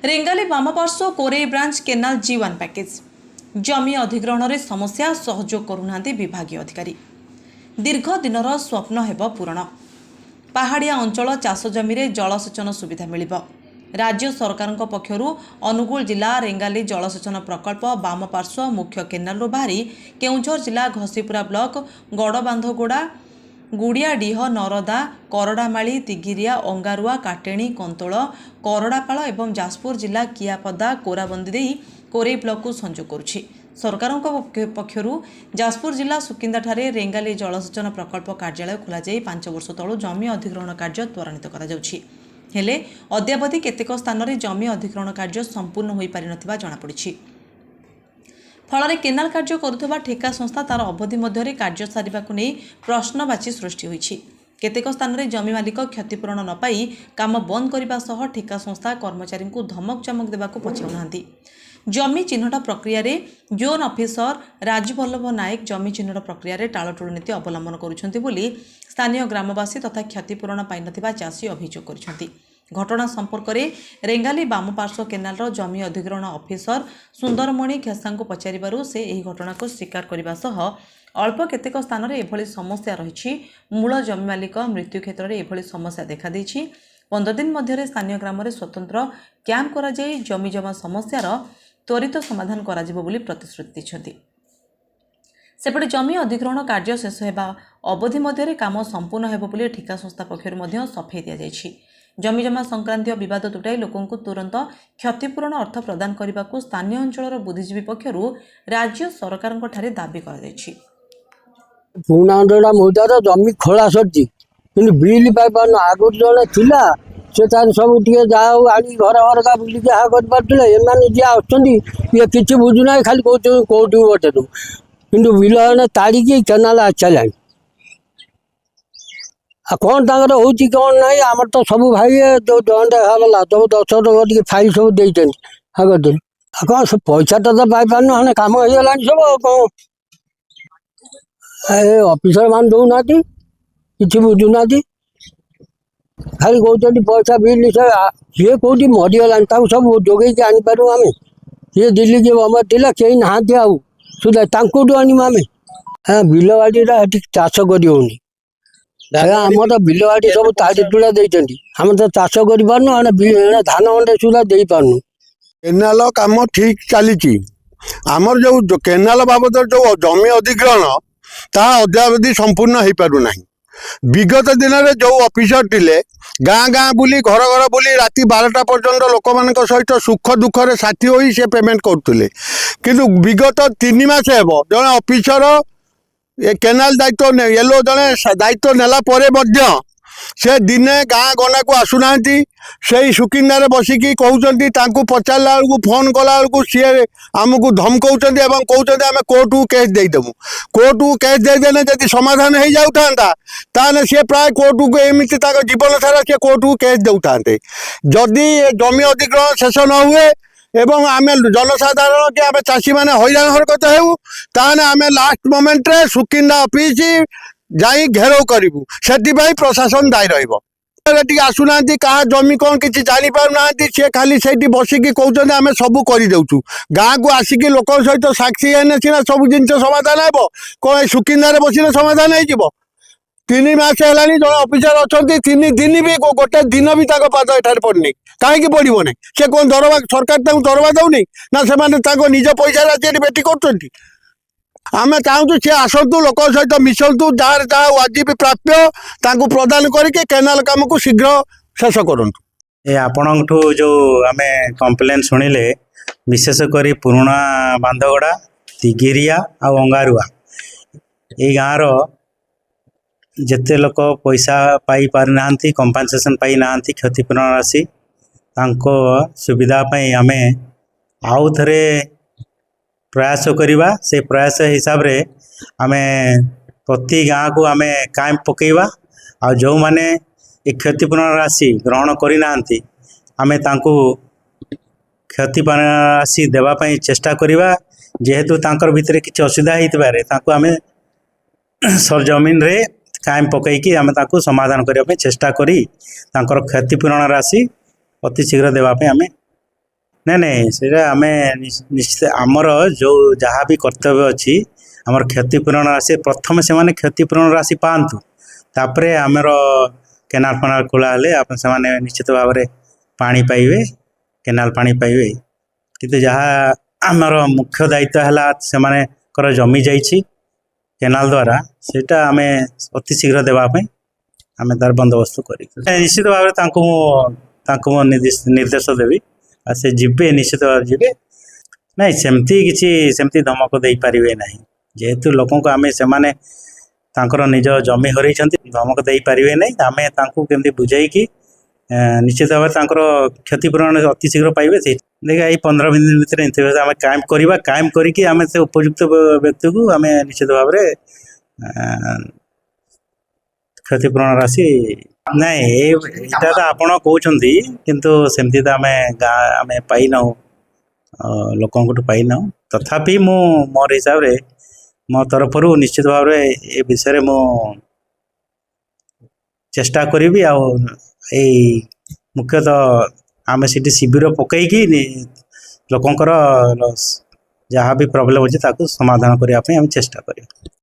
ରେଙ୍ଗାଲି ବାମପାର୍ଶ୍ୱ କୋରେଇ branch canal ଜି1 package ଜମି ଅଧିଗ୍ରହଣରେ ସମସ୍ୟା, ସହଯୋଗ କରୁନାହାନ୍ତି ବିଭାଗୀୟ ଅଧିକାରୀ। ଦୀର୍ଘ ଦିନର ସ୍ୱପ୍ନ ହେବ ପୂରଣ। ପାହାଡ଼ିଆ ଅଞ୍ଚଳ ଚାଷ ଜମିରେ ଜଳସେଚନ ସୁବିଧା ମିଳିବ। ରାଜ୍ୟ ସରକାରଙ୍କ ପକ୍ଷରୁ ଅନୁଗୁଳ ଜିଲ୍ଲା ରେଙ୍ଗାଲି ଜଳସେଚନ ପ୍ରକଳ୍ପ ବାମପାର୍ଶ୍ୱ ମୁଖ୍ୟ କେନାଲରୁ ବାହାରି କେଉଁଝର ଜିଲ୍ଲା ଘସିପୁରା ବ୍ଲକ ଗଡ଼ବାନ୍ଧଗୋଡ଼ା, ଗୁଡ଼ିଆଡିହ, ନରଦା, କରଡ଼ାମାଳି, ତିଗିରିଆ, ଅଙ୍ଗାରୁଆ, କାଟେଣୀ, କନ୍ତୋଳ, କରଡ଼ାପାଳ ଏବଂ ଯାଜପୁର ଜିଲ୍ଲା କିଆପଦା, କୋରାବନ୍ଦି ଦେଇ କୋରେଇ ବ୍ଲକକୁ ସଂଯୋଗ କରୁଛି। ସରକାରଙ୍କ ପକ୍ଷରୁ ଯାଜପୁର ଜିଲ୍ଲା ସୁକିନ୍ଦାଠାରେ ରେଙ୍ଗାଲି ଜଳସେଚନ ପ୍ରକଳ୍ପ କାର୍ଯ୍ୟାଳୟ ଖୋଲାଯାଇ 5 ବର୍ଷ ତଳୁ ଜମି ଅଧିଗ୍ରହଣ କାର୍ଯ୍ୟ ତ୍ୱରାନ୍ୱିତ କରାଯାଉଛି। ହେଲେ ଅଦ୍ୟାବଧି କେତେକ ସ୍ଥାନରେ ଜମି ଅଧିଗ୍ରହଣ କାର୍ଯ୍ୟ ସମ୍ପୂର୍ଣ୍ଣ ହୋଇପାରିନଥିବା ଜଣାପଡ଼ିଛି। ଫଳରେ କେନାଲ କାର୍ଯ୍ୟ କରୁଥିବା ଠିକା ସଂସ୍ଥା ତାର ଅବଧି ମଧ୍ୟରେ କାର୍ଯ୍ୟ ସାରିବାକୁ ନେଇ ପ୍ରଶ୍ନବାଚୀ ସୃଷ୍ଟି ହୋଇଛି। କେତେକ ସ୍ଥାନରେ ଜମି ମାଲିକ କ୍ଷତିପୂରଣ ନ ପାଇ କାମ ବନ୍ଦ କରିବା ସହ ଠିକା ସଂସ୍ଥା କର୍ମଚାରୀଙ୍କୁ ଧମକ ଚମକ ଦେବାକୁ ପଛାଉନାହାନ୍ତି। ଜମି ଚିହ୍ନଟ ପ୍ରକ୍ରିୟାରେ ଜୋନ୍ ଅଫିସର ରାଜବଲ୍ଲଭ ନାୟକ ଜମି ଚିହ୍ନଟ ପ୍ରକ୍ରିୟାରେ ଟାଳଟୁଳ ନୀତି ଅବଲମ୍ବନ କରୁଛନ୍ତି ବୋଲି ସ୍ଥାନୀୟ ଗ୍ରାମବାସୀ ତଥା କ୍ଷତିପୂରଣ ପାଇନଥିବା ଚାଷୀ ଅଭିଯୋଗ କରିଛନ୍ତି। ଘଟଣା ସମ୍ପର୍କରେ ରେଙ୍ଗାଲି ବାମପାର୍ଶ୍ୱ କେନାଲର ଜମି ଅଧିଗ୍ରହଣ ଅଫିସର ସୁନ୍ଦରମଣି ଖେସାଙ୍କୁ ପଚାରିବାରୁ ସେ ଏହି ଘଟଣାକୁ ସ୍ୱୀକାର କରିବା ସହ ଅଳ୍ପ କେତେକ ସ୍ଥାନରେ ଏଭଳି ସମସ୍ୟା ରହିଛି, ମୂଳ ଜମି ମାଲିକ ମୃତ୍ୟୁ କ୍ଷେତ୍ରରେ ଏଭଳି ସମସ୍ୟା ଦେଖାଦେଇଛି, 15 ଦିନ ମଧ୍ୟରେ ସ୍ଥାନୀୟ ଗ୍ରାମରେ ସ୍ୱତନ୍ତ୍ର କ୍ୟାମ୍ପ କରାଯାଇ ଜମିଜମା ସମସ୍ୟାର ତ୍ୱରିତ ସମାଧାନ କରାଯିବ ବୋଲି ପ୍ରତିଶ୍ରୁତି ଦେଇଛନ୍ତି। ସେପଟେ ଜମି ଅଧିଗ୍ରହଣ କାର୍ଯ୍ୟ ଶେଷ ହେବା ଅବଧି ମଧ୍ୟରେ କାମ ସମ୍ପୂର୍ଣ୍ଣ ହେବ ବୋଲି ଠିକା ସଂସ୍ଥା ପକ୍ଷରୁ ମଧ୍ୟ ସଫେଇ ଦିଆଯାଇଛି। ଜମିଜମା ସଂକ୍ରାନ୍ତୀୟ ବିବାଦ ତୁଟାଇ ଲୋକଙ୍କୁ ତୁରନ୍ତ କ୍ଷତିପୂରଣ ଅର୍ଥ ପ୍ରଦାନ କରିବାକୁ ସ୍ଥାନୀୟ ଅଞ୍ଚଳର ବୁଦ୍ଧିଜୀବୀ ପକ୍ଷରୁ ରାଜ୍ୟ ସରକାରଙ୍କଠାରେ ଦାବି କରାଯାଇଛି। ପୁରୁଣା ଅଞ୍ଚଳଟା ମୌଜାର ଜମି ଖୋଳା ସରିଛି, କିନ୍ତୁ ବିଲ୍ ପାଇପାରୁନୁ। ଆଗରୁ ଜଣେ ଥିଲା, ସେ ତାର ସବୁ ଟିକେ ଯାହା ହଉ ଆଣି ଘର ଘରକା ବୁଲିକି ଯାହା କରିପାରୁଥିଲେ। ଏମାନେ ଯିଏ ଆସୁଛନ୍ତି, ଇଏ କିଛି ବୁଝୁନାହିଁ, ଖାଲି କହୁଛନ୍ତି କୋଉଠିକୁ ପଠେଇଦେବୁ। କିନ୍ତୁ ବିଲ ଏଣେ ତାଡ଼ିକି କେନାଲ ଆସିସାରିଲାଣି। ଆଉ କ'ଣ ତାଙ୍କର ହେଉଛି, କ'ଣ ନାହିଁ? ଆମର ତ ସବୁ ଭାଇ ଏ ଯୋଉ ଜଏଣ୍ଟ ହେଇଗଲା, ସବୁ ଦସ୍ତଖତ କରିକି ଫାଇଲ୍ ସବୁ ଦେଇଛନ୍ତି, ହଁ କରିଛନ୍ତି। ଆଉ କ'ଣ ସେ ପଇସାଟା ତ ପାଇପାରୁନୁ। ହଁ, କାମ ହେଇଗଲାଣି ସବୁ। ଆଉ କ'ଣ ଏ ଅଫିସର ମାନେ ଦଉନାହାନ୍ତି, କିଛି ବୁଝୁନାହାନ୍ତି, ଖାଲି କହୁଛନ୍ତି ପଇସା ବିଲ୍। ସେ ସିଏ କୋଉଠି ମରିଗଲାଣି, ତାକୁ ସବୁ ଯୋଗେଇକି ଆଣିପାରିବୁ ଆମେ? ସିଏ ଦିଲ୍ଲୀ କି ବମ୍ବେ ଥିଲା, କେହି ନାହାନ୍ତି ଆଉ ସୁଦ୍ଧା, ତାଙ୍କଠୁ ଆଣିବୁ ଆମେ? ହଁ, ବିଲବାଡ଼ିଟା ସେଠି ଚାଷ କରି ହଉନି ଆଜ୍ଞା। ଆମର ବିଲବାଡ଼ି ସବୁ ତାଡ଼ି ତୁଳା ଦେଇଛନ୍ତି, ଆମେ ତ ଚାଷ କରିପାରୁନୁ। ଏଣେ ଧାନ ଗଣ୍ଡେ ସୁଦ୍ଧା ଦେଇପାରୁନୁ। କେନାଲ କାମ ଠିକ ଚାଲିଛି। ଆମର ଯୋଉ କେନାଲ ବାବଦରେ ଯୋଉ ଜମି ଅଧିଗ୍ରହଣ, ତାହା ଅଦ୍ୟାବଧି ସମ୍ପୂର୍ଣ୍ଣ ହେଇପାରୁନାହିଁ। ବିଗତ ଦିନରେ ଯୋଉ ଅଫିସର ଥିଲେ, ଗାଁ ଗାଁ ବୁଲି, ଘର ଘର ବୁଲି, ରାତି 12ଟା ପର୍ଯ୍ୟନ୍ତ ଲୋକମାନଙ୍କ ସହିତ ସୁଖ ଦୁଃଖରେ ସାଥୀ ହୋଇ ସେ ପେମେଣ୍ଟ କରୁଥିଲେ। କିନ୍ତୁ ବିଗତ 3 ମାସ ହେବ ଜଣେ ଅଫିସର ଏ କେନାଲ ଦାୟିତ୍ୱ ଏଲୋ ଜଣେ ଦାୟିତ୍ୱ ନେଲା ପରେ ମଧ୍ୟ ସେ ଦିନେ ଗାଁ ଗଣ୍ଡାକୁ ଆସୁନାହାନ୍ତି। ସେଇ ସୁକିନ୍ଦାରେ ବସିକି କହୁଛନ୍ତି। ତାଙ୍କୁ ପଚାରିଲା ବେଳକୁ, ଫୋନ୍ କଲା ବେଳକୁ ସିଏ ଆମକୁ ଧମକଉଛନ୍ତି ଏବଂ କହୁଛନ୍ତି ଆମେ କୋର୍ଟକୁ କେସ୍ ଦେଇଦେବୁ। କୋର୍ଟକୁ କେସ୍ ଦେଇଦେଲେ ଯଦି ସମାଧାନ ହେଇଯାଉଥାନ୍ତା, ତାହେଲେ ସିଏ ପ୍ରାୟ କୋର୍ଟକୁ ଏମିତି ତାଙ୍କ ଜୀବନ ସାରା ସିଏ କୋର୍ଟକୁ କେସ୍ ଦେଉଥାନ୍ତେ। ଯଦି ଏ ଜମି ଅଧିଗ୍ରହଣ ଶେଷ ନ ହୁଏ ଏବଂ ଆମେ ଜନସାଧାରଣ କି ଆମେ ଚାଷୀମାନେ ହଇରାଣ ହରକତ ହେଉ, ତାହେଲେ ଆମେ ଲାଷ୍ଟ ମୋମେଣ୍ଟରେ ସୁକିନ୍ଦା ଅଫିସ ଯାଇ ଘେରାଉ କରିବୁ। ସେଥିପାଇଁ ପ୍ରଶାସନ ଦାୟୀ ରହିବ। ଟିକେ ଆସୁନାହାନ୍ତି, କାହା ଜମି କ'ଣ କିଛି ଜାଣିପାରୁନାହାନ୍ତି। ସିଏ ଖାଲି ସେଇଠି ବସିକି କହୁଛନ୍ତି ଆମେ ସବୁ କରିଦେଉଛୁ। ଗାଁକୁ ଆସିକି ଲୋକଙ୍କ ସହିତ ସାକ୍ଷୀ ହେଲେ ସିନା ସବୁ ଜିନିଷ ସମାଧାନ ହେବ। କ'ଣ ଏ ସୁକିନ୍ଦାରେ ବସିଲେ ସମାଧାନ ହେଇଯିବ? 3 ମାସ ହେଲାଣି ଜଣେ ଅଫିସର ଅଛନ୍ତି, 3 ଦିନ ବି, ଗୋଟେ ଦିନ ବି ତାଙ୍କ ପାଦ ଏଠାରେ ପଡ଼ିନି। କାହିଁକି ପଡ଼ିବନି? ସେ କ'ଣ ଦରମା, ସରକାର ତାଙ୍କୁ ଦରମା ଦେଉନି ନା ସେମାନେ ତାଙ୍କ ନିଜ ପଇସାରେ ଆସି ଏଠି ବେଟି କରୁଛନ୍ତି? ଆମେ ଚାହୁଁଛୁ ସିଏ ଆସନ୍ତୁ, ଲୋକଙ୍କ ସହିତ ମିଶନ୍ତୁ, ଯାହାର ଯାହା ୱାଜିବ ପ୍ରାପ୍ୟ ତାଙ୍କୁ ପ୍ରଦାନ କରିକି କେନାଲ କାମକୁ ଶୀଘ୍ର ଶେଷ କରନ୍ତୁ। ଏ ଆପଣଙ୍କଠୁ ଯେଉଁ ଆମେ କମ୍ପ୍ଲେନ୍ ଶୁଣିଲେ, ବିଶେଷ କରି ପୁରୁଣା ବାନ୍ଧଗଡ଼ା, ତିଗିରିଆ ଆଉ ଅଙ୍ଗାରୁଆ, ଏଇ ଗାଁର ଯେତେ ଲୋକ ପଇସା ପାଇପାରିନାହାନ୍ତି, କମ୍ପନସେସନ୍ ପାଇନାହାନ୍ତି, କ୍ଷତିପୂରଣ ରାଶି, ତାଙ୍କ ସୁବିଧା ପାଇଁ ଆମେ ଆଉ ଥରେ ପ୍ରୟାସ କରିବା। ସେ ପ୍ରୟାସ ହିସାବରେ ଆମେ ପ୍ରତି ଗାଁକୁ ଆମେ କ୍ୟାମ୍ପ ପକାଇବା। ଆଉ ଯେଉଁମାନେ ଏ କ୍ଷତିପୂରଣ ରାଶି ଗ୍ରହଣ କରିନାହାନ୍ତି, ଆମେ ତାଙ୍କୁ କ୍ଷତିପୂରଣ ରାଶି ଦେବା ପାଇଁ ଚେଷ୍ଟା କରିବା। ଯେହେତୁ ତାଙ୍କର ଭିତରେ କିଛି ଅସୁବିଧା ହେଇଥିବାରେ ତାଙ୍କୁ ଆମେ ସରଜମିନରେ କ୍ୟାମ୍ପ ପକାଇକି ଆମେ ତାକୁ ସମାଧାନ କରିବା ପାଇଁ ଚେଷ୍ଟା କରି ତାଙ୍କର କ୍ଷତିପୂରଣ ରାଶି ଅତି ଶୀଘ୍ର ଦେବା ପାଇଁ ଆମେ ନାଇଁ ନାଇଁ, ସେଇଟା ଆମେ ନିଶ୍ଚିତ ଆମର ଯେଉଁ ଯାହା ବି କର୍ତ୍ତବ୍ୟ ଅଛି, ଆମର କ୍ଷତିପୂରଣ ରାଶି ପ୍ରଥମେ ସେମାନେ କ୍ଷତିପୂରଣ ରାଶି ପାଆନ୍ତୁ, ତାପରେ ଆମର କେନାଲ ଫେନାଲ ଖୋଲା ହେଲେ ଆପଣ ସେମାନେ ନିଶ୍ଚିତ ଭାବରେ ପାଣି ପାଇବେ, କେନାଲ ପାଣି ପାଇବେ। କିନ୍ତୁ ଯାହା ଆମର ମୁଖ୍ୟ ଦାୟିତ୍ୱ ହେଲା, ସେମାନଙ୍କର ଜମି ଯାଇଛି କେନାଲ ଦ୍ୱାରା, ସେଇଟା ଆମେ ଅତି ଶୀଘ୍ର ଦେବା ପାଇଁ ଆମେ ତାର ବନ୍ଦୋବସ୍ତ କରିବୁ। ନିଶ୍ଚିତ ଭାବରେ ତାଙ୍କୁ ମୁଁ ନିର୍ଦ୍ଦେଶ ଦେବି ଆଉ ସେ ଯିବେ, ନିଶ୍ଚିତ ଭାବରେ ଯିବେ। ନାଇଁ, ସେମିତି କିଛି ସେମିତି ଧମକ ଦେଇପାରିବେ ନାହିଁ। ଯେହେତୁ ଲୋକଙ୍କୁ ଆମେ ସେମାନେ ତାଙ୍କର ନିଜ ଜମି ହରେଇଛନ୍ତି, ଧମକ ଦେଇପାରିବେ ନାହିଁ। ଆମେ ତାଙ୍କୁ କେମିତି ବୁଝେଇକି ନିଶ୍ଚିତ ଭାବରେ ତାଙ୍କର କ୍ଷତିପୂରଣ ଅତି ଶୀଘ୍ର ପାଇବେ। ସେଇ ଦେଖ, ଏଇ 15 ଦିନ ଭିତରେ ନିଶ୍ଚିତ ଭାବରେ ଆମେ କ୍ୟାମ୍ପ କରିବା। କ୍ୟାମ୍ପ କରିକି ଆମେ ସେ ଉପଯୁକ୍ତ ବ୍ୟକ୍ତିକୁ ଆମେ ନିଶ୍ଚିତ ଭାବରେ କ୍ଷତିପୂରଣ ରାଶି। ନାଇଁ, ଏଇଟା ତ ଆପଣ କହୁଛନ୍ତି, କିନ୍ତୁ ସେମିତି ତ ଆମେ ଗାଁ ଆମେ ପାଇନାହୁଁ, ଲୋକଙ୍କଠୁ ପାଇନାହୁଁ। ତଥାପି ମୁଁ ମୋର ହିସାବରେ ମୋ ତରଫରୁ ନିଶ୍ଚିତ ଭାବରେ ଏ ବିଷୟରେ ମୁଁ ଚେଷ୍ଟା କରିବି। ଆଉ ଏଇ ମୁଖ୍ୟତଃ ଆମେ ସେଠି ଶିବିର ପକେଇକି ଲୋକଙ୍କର ଯାହା ବି ପ୍ରୋବ୍ଲେମ୍ ଅଛି, ତାକୁ ସମାଧାନ କରିବା ପାଇଁ ଆମେ ଚେଷ୍ଟା କରିବୁ।